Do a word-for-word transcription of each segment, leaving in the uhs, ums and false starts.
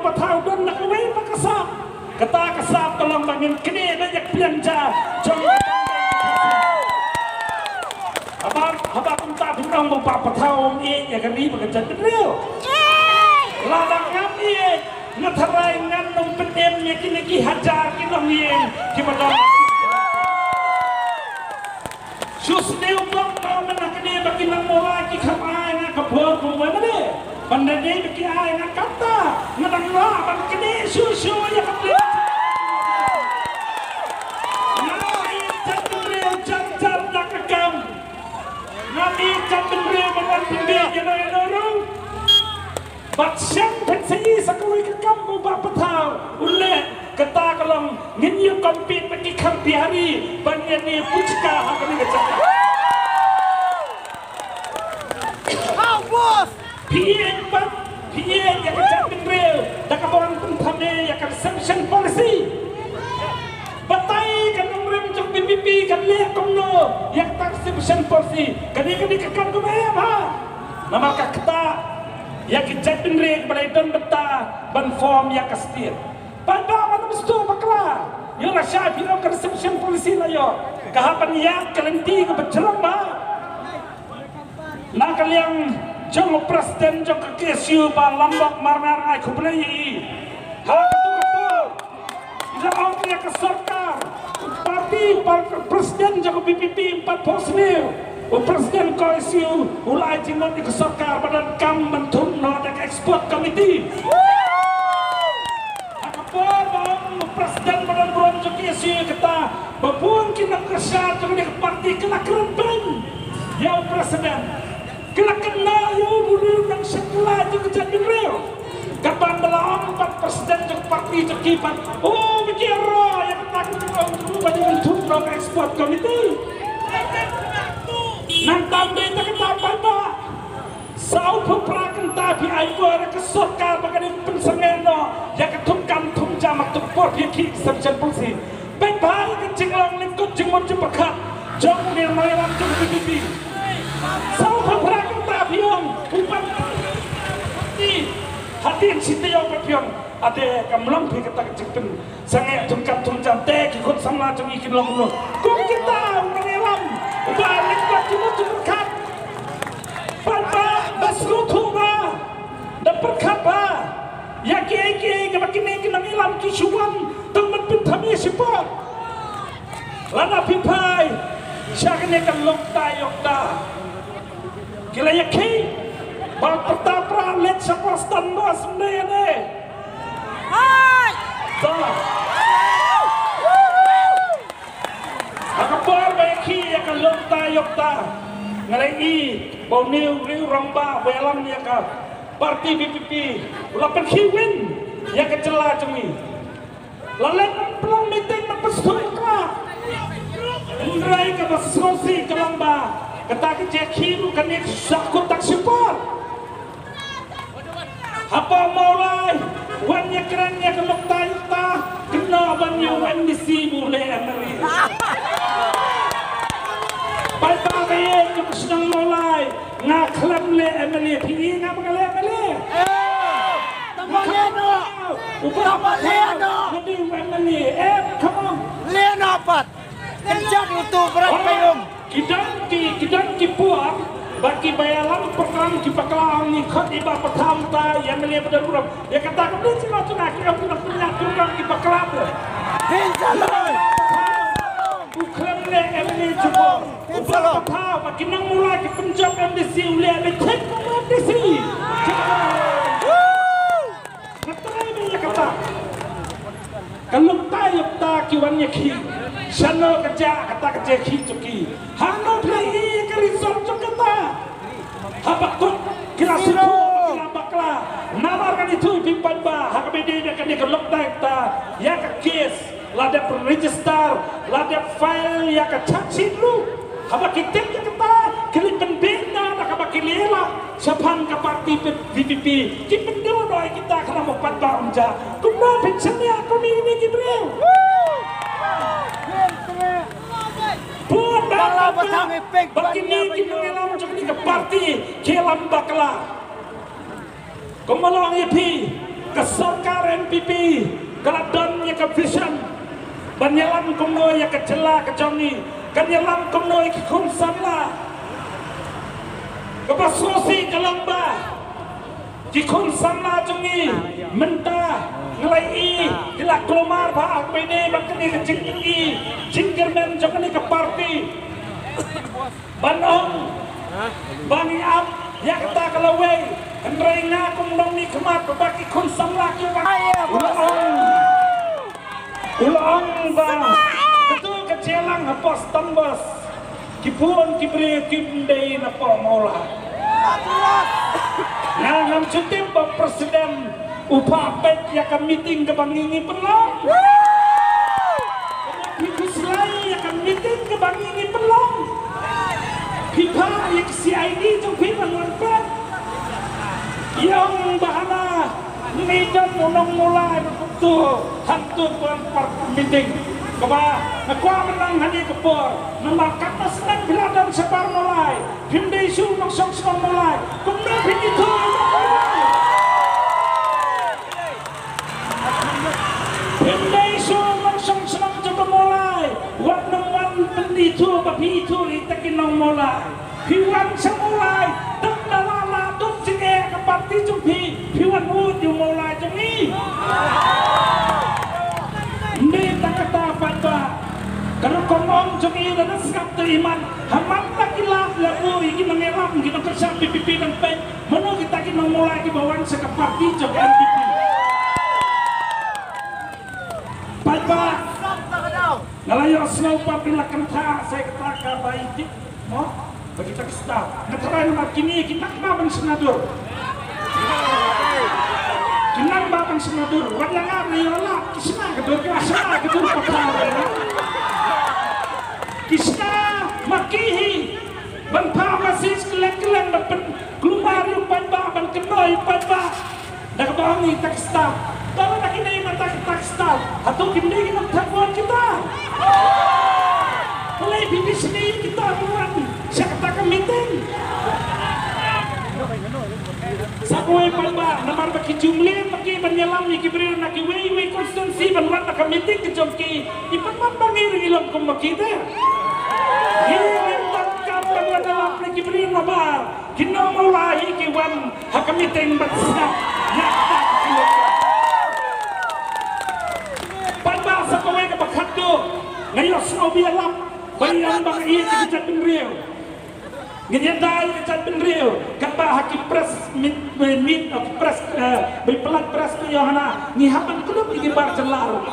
Pathaw don na kawei pat ka sap. Kata ka sap ka long ba ngin knieh beit ïa ka pliang ja jong ka. Haba, haba kumta phin ong ba u Bah Pathaw um ïeit ïa ka ri bad ka jaitbynriew. Lada ngam ïeit, nga tharai ngan ym pynim ïa kine ki hajar ki nongïing kiba don. Shu sniew bok, ma mynta kane ba ki nang Mawlai ki kham ai nga ka bor kum u MLA. Ban da dei ba ki ai nga kata, nga dang lah ban knieh shuh shuh ïa ka pliang. Nga ïeit jaitbynriew jan jan da ka kam. Nga ïeit jaitbynriew ban wan pynbiej ïa no ïa no ruh. Bad shen pynshai sa kawei ka kam ba u Bah Pathaw u leh, kata ka long ngin ïa compete bad ki khang Bihari ban ïa ne puchka ha kane ka jaka. Phi ïeit pat, phi ïeit ïa ka jaitbynriew da kaba wan pynthame ïa ka reservation policy. Batai ka nongrim jong VPP kan leh kumno ïa ka reservation policy. Kane kane ka kam kaba em ha. Namar ka ktah ïa ki jaitbynriew ba la don bynta ban form ïa ka state. Paidbah, wat nym sdang bakla. Ïoh lashai phi ong ka reservation policy la ïoh. Ka hap ban ïaid ka lynti kaba jrong bha. Na ka liang jong u president jong ka KSU Bah Lambok Marngar, ai khublei ïa i. Ha katu ka por, i la ong ïa ka sorkar, party, par-, president jong ka VPP ym pat phohsniew. U president KSU u la ai jingmut ïa ka sorkar ba donkam ban thung noh da ka expert committee. Ha ka por ba ong u president ba don burom jong ka KSU kata, ba bun ki nongkyrshan jong kane ka party ki la kren beiñ ïa u president. Ki la kynnoh ïa u ba u dei u nongshakla jong ka jaitbynriew. Katba la ong pat president jong ka party jong ki pat, oh, ba ki ïaroh ïa kata ka jingong jong u ba dei ban thung noh ka expert committee. Nangta ym dei tang kata, paidbah. Sawphew phra kynta phi ai bor ïa ka sorkar ba kan pynsangeh noh ïa ka thungkam thungjam ha kato ka por phi khih ka reservation policy. Peit bha ïa ka jinglong lyngkot jingmut jingpyrkhat jong une u nongïalam jong ka VPP. Sawphew phra kynta phi ong u ban, hadien shi taïew pat phi ong, ade, kam long phi kata ka jingpyn sangeh thungkam thungjam, te ki khun samla jong ngi kin long kumno? Kum kita u nongïalam uba lyngkot jingmut jingpyrkhat. Paidbah, da sngewthuh bha, da pyrkhat bha ïa kiei kiei kaba kine ki nongïalam ki shu wan tang ban pynthame shipor. Lada phi phai sha kane ka Lokta Yokta, ki la ïakhih ba u Prataprah leit sha Prestone Bus, ym dei ane. Hai! To. Ha ka por ba ïakhih ïa ka Lokta Yokta, nga la ïohi ba une u riew rangbah ba ïalam ïa ka party VPP u la pynkhih win ïa ka jylla jong ngi. La leit pynlong meeting na Prestone Bus. Hynrei kaba sngewsih ka long ba kata ka jingïakhih ruh kane ka shu sah kut tang shipor. Haba u Mawlai wan ïakren ïa ka Lokta Yokta, kynnoh ban ïa u MDC, u leh MLA. Paidbah ba ïeit jong ka shnong Mawlai, nga khlem leh MLA, phi ïohi nga ba nga leh MLA. Tang ba leh noh. Uba leh noh. Nga dei u MLA. Eh, come on. Leh noh pat. Kynjat utu u Bharat Paiung. Ki don ki, ki don ki por ba kiba ïalam program ki bakla ong ngi khot i Bah Pathaw, mynta i MLA ba don burom. Ïa kata ka dei jingmut jong nga, ki ong ki nang pynïaid program ki bakla. Phin sa long. U khlem leh MLA jubor. Phin sa long. U Bah Pathaw, ba ki nang mula ki pynjop MDC, u leh MDC. Nga trai bha ïa kata. Ka Lokta Yokta ki wan ïakhih. Shano ka jia kata ka jingïakhih jong ki? Hangno phi la ïohi ïa ka result jong kata? Haba kut ki la sngewthuh, ki la bakla. Namar kane, to phi paidbah, ha kaba ïadei bad kane ka Lokta Yokta, ïa ka case la dep register, la dep file ïa ka charge sheet ruh. Haba ki tip ïa kata, ki leit pynbiej na, na kaba ki leh la shaphang ka party VPP. Ki pynduh noh ïa kita khnang ba u paidbah um jah. Kumno phin shaniah kum ïa kine ki briew? Bun ba, ba, ba, ba kine ki nongïalam jong kane ka party ki ïalam bakla. Kumba la ong ïa phi, ka sorkar P P ka la don ïa ka vision ban ïalam kumno ïa ka jylla ka jong ngi, kan ïalam kumno ïa ki khun samla. Kaba sngewsih ka long ba ki khun samla jong ngi mynta ngi la ïohi ki la kulmar bha ha kaba ïadei bad kane ka jingïohi jingkyrmen jong kane ka party. Ban ong ba ngi ap ïa kata ka lawei, hynrei nga kum nongmihkhmat ba ki khun samla ki wan. U la ong, u la ong ba kato ka jingïalang hapoh Stonebus, ki bun ki briew kim dei na poh Mawlai. Nga ngam shu tip ba president u phah peit ïa ka meeting kaba ngi ngi pynlong. Phi khuslai ïa ka meeting kaba ngi ngi pynlong. Phi phah ïa ka C I D jong phi ban wan peit. Ïa ong ba hana ngi don u nong Mawlai ba kumto hangto ban peit meeting. Kaba nga kwah ban nang ha kane ka por namar katno snem phi la don shabar Mawlai. Phim dei shuh nongshong shnong Mawlai. Kumno phin ithuh ïa u nong Mawlai? Phim dei shuh nongshong shnong jong ka Mawlai. Wat nang wan pynithuh ba phi ithuh ïa kita ki nong Mawlai. Phi wan sha Mawlai tang da la la duk jingeh ka party jong phi. Phi wan ud ïa u Mawlai jong ngi. Ym dei tang kata paidbah. Ka rukom ong jong ngi da sngap te iman. Ha man la ki lad la buh ïa ki nongïalam ki nongkyrshan P P P ban peit mano kita ki nong Mawlai kiba wan sha ka party jong ka N P P. Paidbah, nga la ïohsngew ba phi la kynthah sa ïa kata kaba ïeit mo ba kita ki staff. Nga tharai namar kine ki nang ba ban shna dur. Ki nang ba ban shna dur. Wat la nga la ïoh la ki shna ka dur, ki la shna ka dur paidbah. Ki shna ma ki hi. Ban phah message kylleng kylleng ban pynkulmar ïa u paidbah, ban kynnoh ïa u paidbah. Da kaba ong ïa kita ki staff. Tang da kine ïa kita ki staff. Hato kim dei ki nongthaw vote kita? Balei phi phi shna ïa kita ban wan sha kata ka meeting? Sa kawei paidbah namar ba ki ju mlien ma ki ban ïalam ïa ki briew na kiwei kiwei constituency ban wan na ka meeting ka jong ki. Ngi pynban ba ngi ruh ngi long kum ma ki te. Ngi ngi tang kam ban wan ïalam ïa ki briew nabar ki nong Mawlai hi ki wan ha ka meeting ban sngap ïa kata ka jingïalam. Paidbah sa kawei kaba khatduh nga ïohsngew ba ïalap ba ïa ba ngi ïa ki jaitbynriew. Ngin ïa dei ka jaitbynriew katba ha ki press meet, meet, uh, press, uh, ba pynlait press ba ïoh hana ngi hap ban kdup ïa ki bar jylla ruh.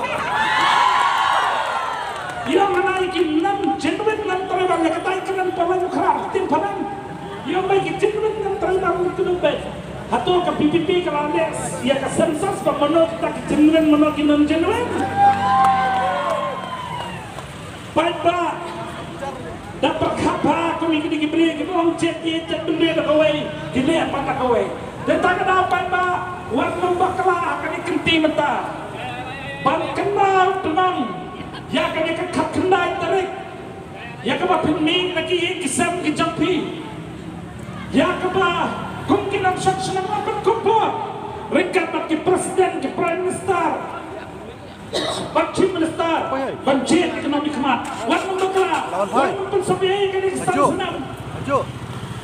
Ïoh hana ïa ki nang genuine nang Taliban ïa ka dei ka nang Palan Khrar tin Palan. Ïoh ba ïa ki genuine nang Taliban ngi kdup ba hato ka P P P ka la leh ïa ka census ba mano kita ki genuine mano ki non genuine. Paidbah da pyrkhat bha kum ïa kine ki briew kiba ong jied ïa jaitbynriew da kawei, ki leh pat da kawei. Te ta ka daw paidbah wat nym bakla ha kane ka kynti mynta. Ban kynmaw tymmen ïa kane ka khatkhyndai tarik ïa kaba phin mih na ki ïing ki sem ki jong phi. Ïa kaba kum ki nongshong shnong la pynkup bor ryngkat bad ki president, ki prime minister. Bad Chief Minister ban jied ïa ka nongmihkhmat. Wat nym bakla, wat nym pynsyrwa ïa kane ka san snem.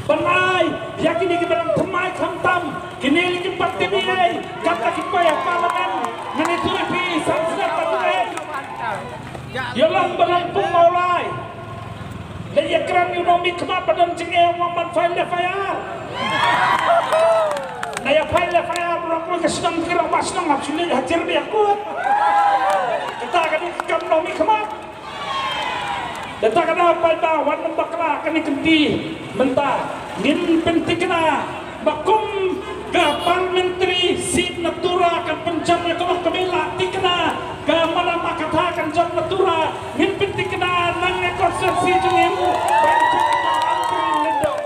Ban ai ïa kine kiba dang thymmai khamtam, kine ki pat T B A, kata ki poi ha Parliament. Ngan ïathuh ïa phi san snem pat T B A. Ïa long ba long pung Mawlai. Lei ïa kren ïa u nongmihkhmat ba don jingeh u ong ban file F I R. Lei ïa file F I R baroh kawei ka shnong ki rangbah shnong hap shu leit hajar bad kut. Kata ka dei ka kam nongmihkhmat. Kata ka dei paidbah wat nym bakla kane ka kynti mynta ngin pynthikna. Ba kum ka parliamentary seat na Tura kan pynjop ïa ka long ka mih la thikna ka Madam Makatha kan jop na Tura ngin pynthikna nang ïa constituency jong ngi ruh ban jop ïa ka Ampareen Lyngdoh.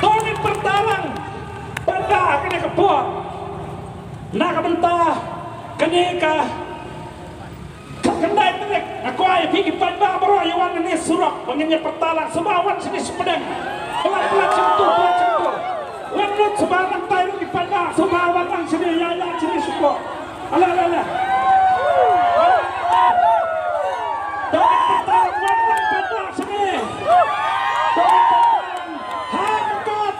To ngin pyrta lang pyrta kane ka por na ka bynta kane ka Khyndai tarik nga kwah ïa phi ki paidbah baroh ïa wan hangne surok ba ngin ïa pyrta lang shuwa wan shane shapdeng. Palat palat shatu palat shatu. Wan lut shuwa nangtai ruh ki paidbah shuwa wan lang shane ïa ïa shane shatu. Ala, ala, ala. To, to, to, to, to, to, to, to, to, ha ka kot.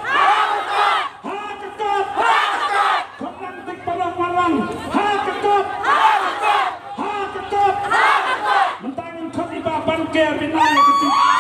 Ha ka kot. Khot lang tik paralok marlang. Ha ka kot. Ha ka kot. Mynta ngin khot i Bah Banker Bynai ka jing.